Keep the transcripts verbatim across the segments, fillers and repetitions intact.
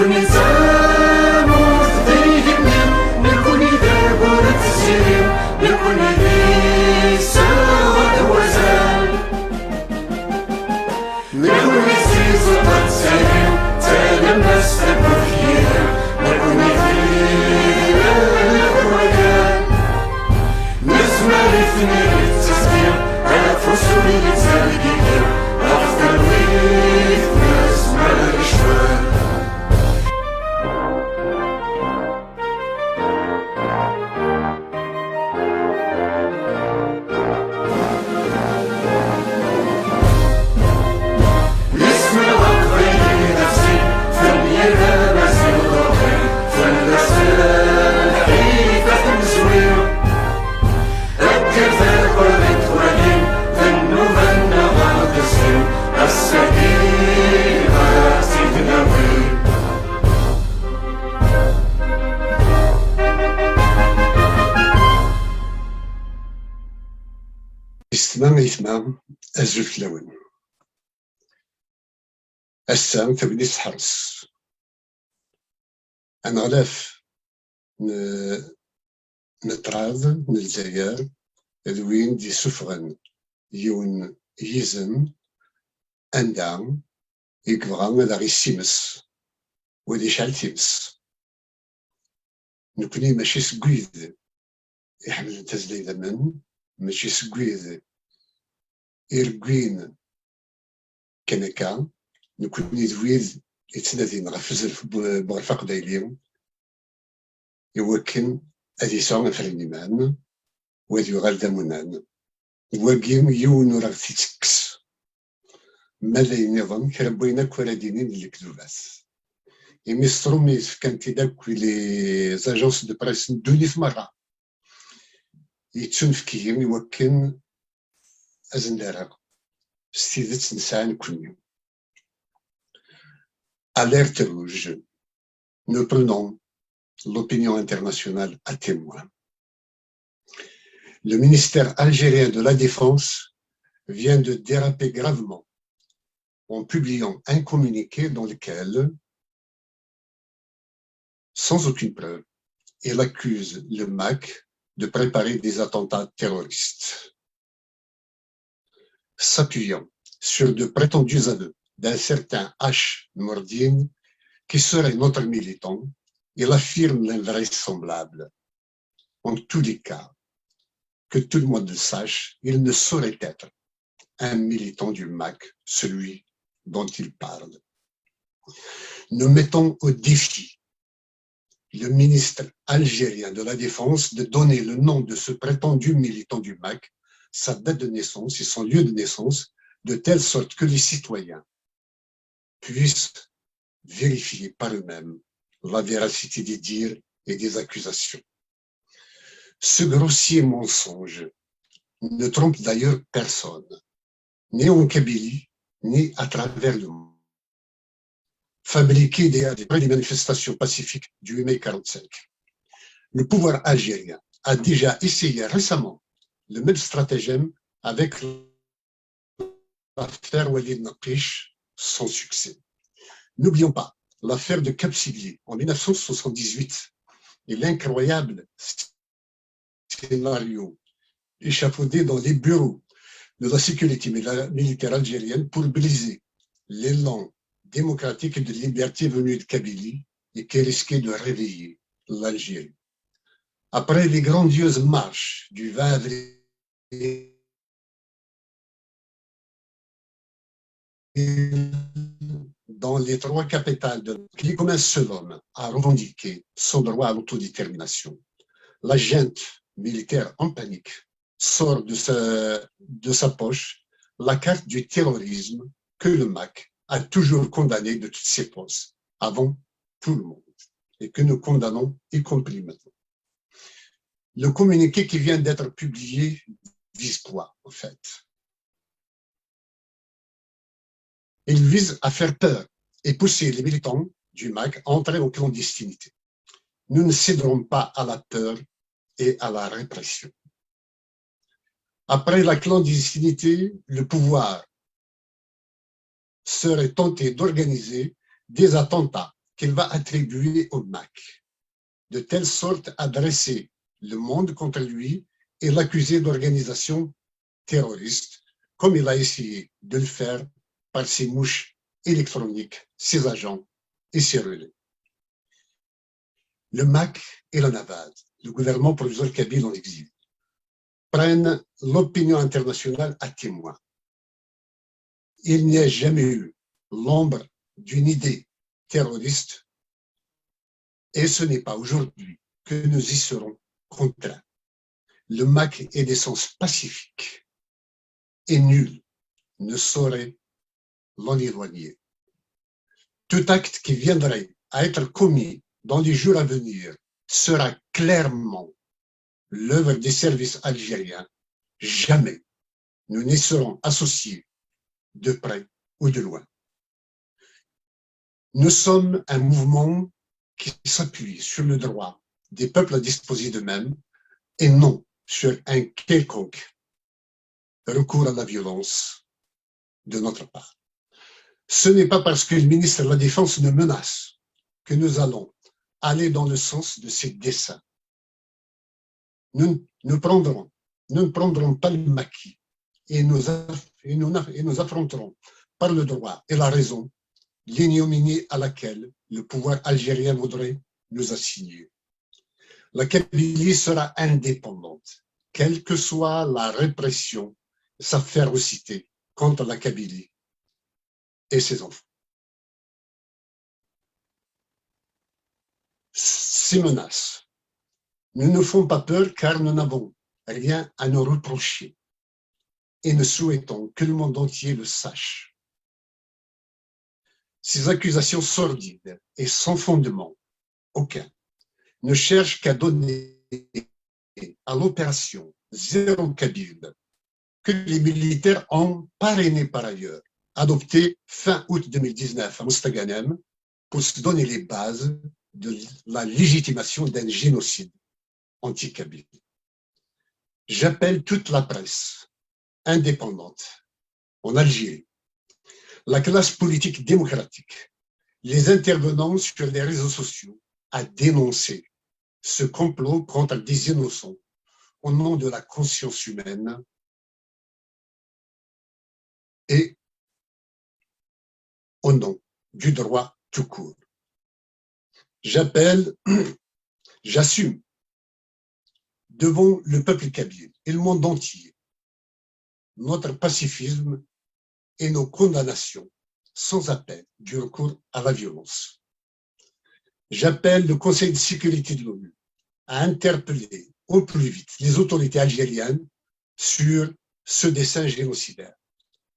Nekkni d tamurt d igenni, nekkni d arbur d tziri, nekkni d iseɣ d wazal. Nekkni d tiẓeṭ d tayri, d talemmast akked yiri, nekkni d ilel d wakal. Nezmer i tniri d teẓgi, afus ur yettergigi, ɣef talwit nezmer lecɣal. Isem n Leqbayel d asin, fell-i d amaziɣ d uqil, fell-as lḥif ad t-nezwir. Kker taɣuri twali, d nnuba-nneɣ ad d-tezzi, ass-agi ad tt-id-nawi. Yessetma, aytma, azul fell-awen. Ass-a, tagnit teḥres. Aneɣlaf n, n ṭṭrad n Lezzayer d win d-yessufɣen yiwen yizem anda i yebɣa ad aɣ-issimes, u ad yecɛel times. Nekkni mačči seg wid iḥemmlen tazzla idammen, mačči seg wid ireggwin kan akka, nekkni d wid yettnadin ɣef uzref n uɣref aqbayli, iwakken ad yesɛu afran iman, u ad yuɣal d amunan. Wagi yiwen ur aɣ-t-ittekkes. Ma d ayen nniḍen, kra n wayen akk ara d-inin d lekdubat. Imi s trumit fkan-t-id akk les agences de presse n ddunit merra, yettunefk-iyi iwakken ad sen-d-rreɣ s tidet nesɛa nekkni. Alerte rouge. Nous prenons l'opinion internationale à témoin. Le ministère algérien de la Défense vient de déraper gravement en publiant un communiqué dans lequel, sans aucune preuve, il accuse le MAK de préparer des attentats terroristes, s'appuyant sur de prétendus aveux d'un certain H Nourdine, qui serait notre militant, il affirme l'invraisemblable. En tous les cas, que tout le monde le sache, il ne saurait être un militant du MAK, celui dont il parle. Nous mettons au défi le ministre algérien de la Défense de donner le nom de ce prétendu militant du MAK, sa date de naissance et son lieu de naissance, de telle sorte que les citoyens puissent vérifier par eux-mêmes la véracité des dires et des accusations. Ce grossier mensonge ne trompe d'ailleurs personne, ni en Kabylie, ni à travers le monde. Fabriqué d'ailleurs après les manifestations pacifiques du huit mai quarante-cinq. Le pouvoir algérien a déjà essayé récemment le même stratagème avec l'affaire Walid Naqich, sans succès. N'oublions pas l'affaire de Cap Sigli en mille neuf cent soixante-dix-huit et l'incroyable scénario échafaudé dans les bureaux de la sécurité mila-, militaire algérienne pour briser l'élan démocratique et de liberté venu de Kabylie et qui risquait de réveiller l'Algérie. Après les grandioses marches du vingt avril dans les trois capitales de, qui, comme un seul homme, a revendiqué son droit à l'autodétermination. La junte militaire en panique sort de sa, de sa poche la carte du terrorisme que le MAK a toujours condamné de toutes ses forces, avant tout le monde, et que nous condamnons, y compris maintenant. Le communiqué qui vient d'être publié vise quoi, en fait ? Il vise à faire peur et pousser les militants du MAK à entrer en clandestinité. Nous ne céderons pas à la peur et à la répression. Après la clandestinité, le pouvoir serait tenté d'organiser des attentats qu'il va attribuer au MAK, de telle sorte à dresser le monde contre lui et l'accuser d'organisation terroriste, comme il a essayé de le faire par ses mouches électroniques, ses agents et ses relais. Le MAK et la NAVAD, le gouvernement provisoire kabyle en exil, prennent l'opinion internationale à témoin. Il n'y a jamais eu l'ombre d'une idée terroriste et ce n'est pas aujourd'hui que nous y serons contraints. Le MAK est d'essence pacifique et nul ne saurait l'en éloigner. Tout acte qui viendrait à être commis dans les jours à venir sera clairement l'œuvre des services algériens. Jamais nous n'y serons associés de près ou de loin. Nous sommes un mouvement qui s'appuie sur le droit des peuples à disposer d'eux-mêmes et non sur un quelconque recours à la violence de notre part. Ce n'est pas parce que le ministre de la Défense nous menace que nous allons aller dans le sens de ses desseins. Nous ne prendrons, nous ne prendrons pas le maquis et nous, et nous, et nous affronterons par le droit et la raison l'ignominie à laquelle le pouvoir algérien voudrait nous assigner. La Kabylie sera indépendante, quelle que soit la répression, sa férocité contre la Kabylie et ses enfants. Ces menaces ne nous font pas peur car nous n'avons rien à nous reprocher et nous souhaitons que le monde entier le sache. Ces accusations sordides et sans fondement aucun ne cherchent qu'à donner à l'opération Zéro Kabyle que les militaires ont parrainée par ailleurs, adoptée fin août deux mille dix-neuf à Mostaganem pour se donner les bases de la légitimation d'un génocide anti-kabyle. J'appelle toute la presse indépendante en Algérie, la classe politique démocratique, les intervenants sur les réseaux sociaux à dénoncer ce complot contre des innocents au nom de la conscience humaine et au nom du droit tout court. J'appelle, j'assume devant le peuple kabyle et le monde entier notre pacifisme et nos condamnations sans appel du recours à la violence. J'appelle le Conseil de sécurité de l'ONU à interpeller au plus vite les autorités algériennes sur ce dessein génocidaire,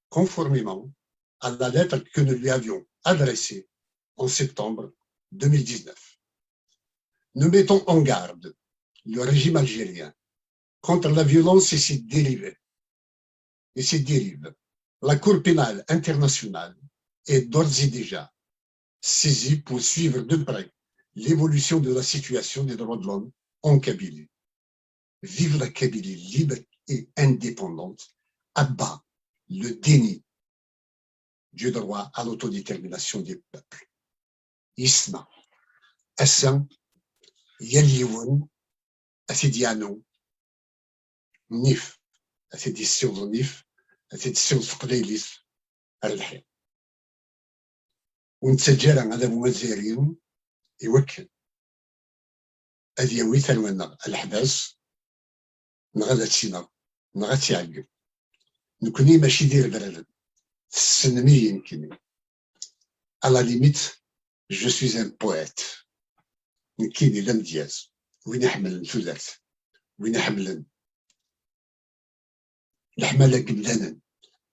conformément à la lettre que nous lui avions adressée en septembre deux mille dix-neuf. Nous mettons en garde le régime algérien contre la violence et ses dérivés, et ses dérives. La Cour pénale internationale est d'ores et déjà saisie pour suivre de près l'évolution de la situation des droits de l'homme en Kabylie. Vive la Kabylie libre et indépendante. À bas le déni du droit à l'autodétermination des peuples. Yesma, ass-a, yal yiwen a t-id-yeɛnu nnif, a t-id-yessiweḍ nnif, a t-id-yessiweḍ s teqbaylit ar lḥiḍ. Ur nettaǧǧa ara adabu azzayri i wakken ad yawi tarwa-nneɣ ar leḥbas, neɣ ad tt-ineɣ, neɣ ad tt-iɛeggem. Nekkni mačči d irebraben, tessnem-iyi nekkni. À la limite, je suis un poète. Nekkini d amedyaz, win iḥemmlen tudert, win iḥemmlen leḥmala n yemdanen,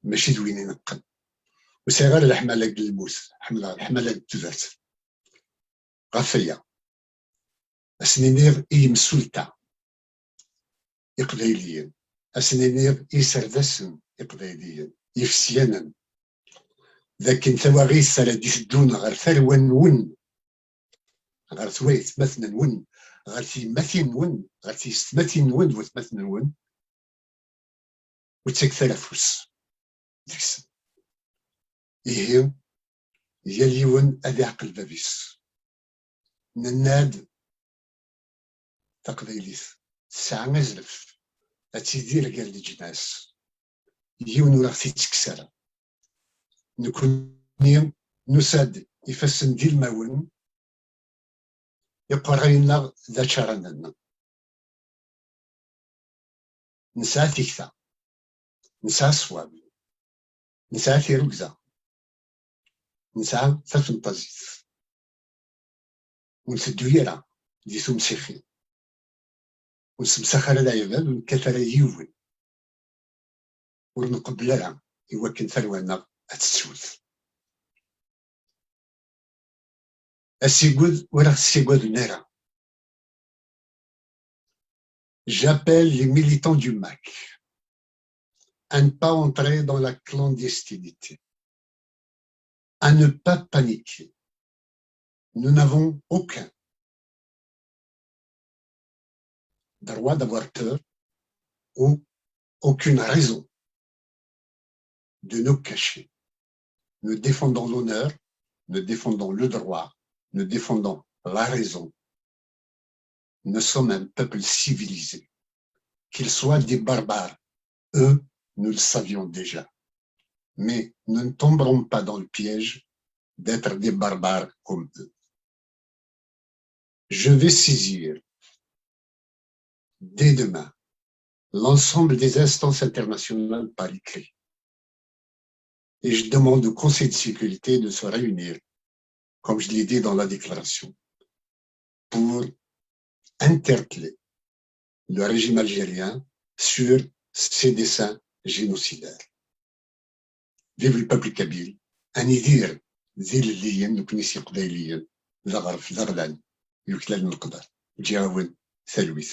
mačči d win ineqqen. Ur sɛiɣ ara leḥmala n lmut, ḥemmleɣ leḥmala n tudert. Ɣef waya, ad sen-iniɣ i yimsulta iqbayliyen, ad sen-iniɣ i yiserdasen iqbayliyen, ifesyanen, d akken tawaɣit ara d-iteddun ɣer tarwa-nwen, ɣer twaytmaten-nwen, ɣer tyemmatin-nwen, ɣer tyessetmatin-nwen d watmaten-nwen, ur ttaket ara afus deg-sen. Ihi, yal yiwen ad iɛqel bab-is. Nenna-d taqbaylit tesɛa azref, ad tidir gar leǧnas, yiwen ur aɣ-t-ittekkes ara. Nekkni nusa-d ifassen d ilmawen, iqerɣayen-nneɣ d ačaranen. Nesɛa tikta, nesɛa ṣṣwab, nesɛa tirugza, nesɛa tafenṭazit. Ur nteddu ara di tumsiḥin. Ur nessemsax ara leɛbad, ur nekkat ara yiwen. Ur nqebbel ara i wakken tarwa-nneɣ ad tettwet. Asigud ur aɣ-tessagaden ara. J'appelle les militants du MAK à ne pas entrer dans la clandestinité, à ne pas paniquer. Nous n'avons aucun droit d'avoir peur ou aucune raison de nous cacher. Nous défendons l'honneur, nous défendons le droit, nous défendons la raison. Nous sommes un peuple civilisé. Qu'ils soient des barbares, eux, nous le savions déjà. Mais nous ne tomberons pas dans le piège d'être des barbares comme eux. Je vais saisir dès demain l'ensemble des instances internationales par écrit. Et je demande au Conseil de sécurité de se réunir, comme je l'ai dit dans la déclaration, pour interpeller le régime algérien sur ces desseins génocidaires. Vive le peuple kabyle, ad nidir d ilelliyen, nekkni s Iqbayliyen, d aɣref d aɣlan yuklalen leqder. Ǧǧiɣ-awen talwit.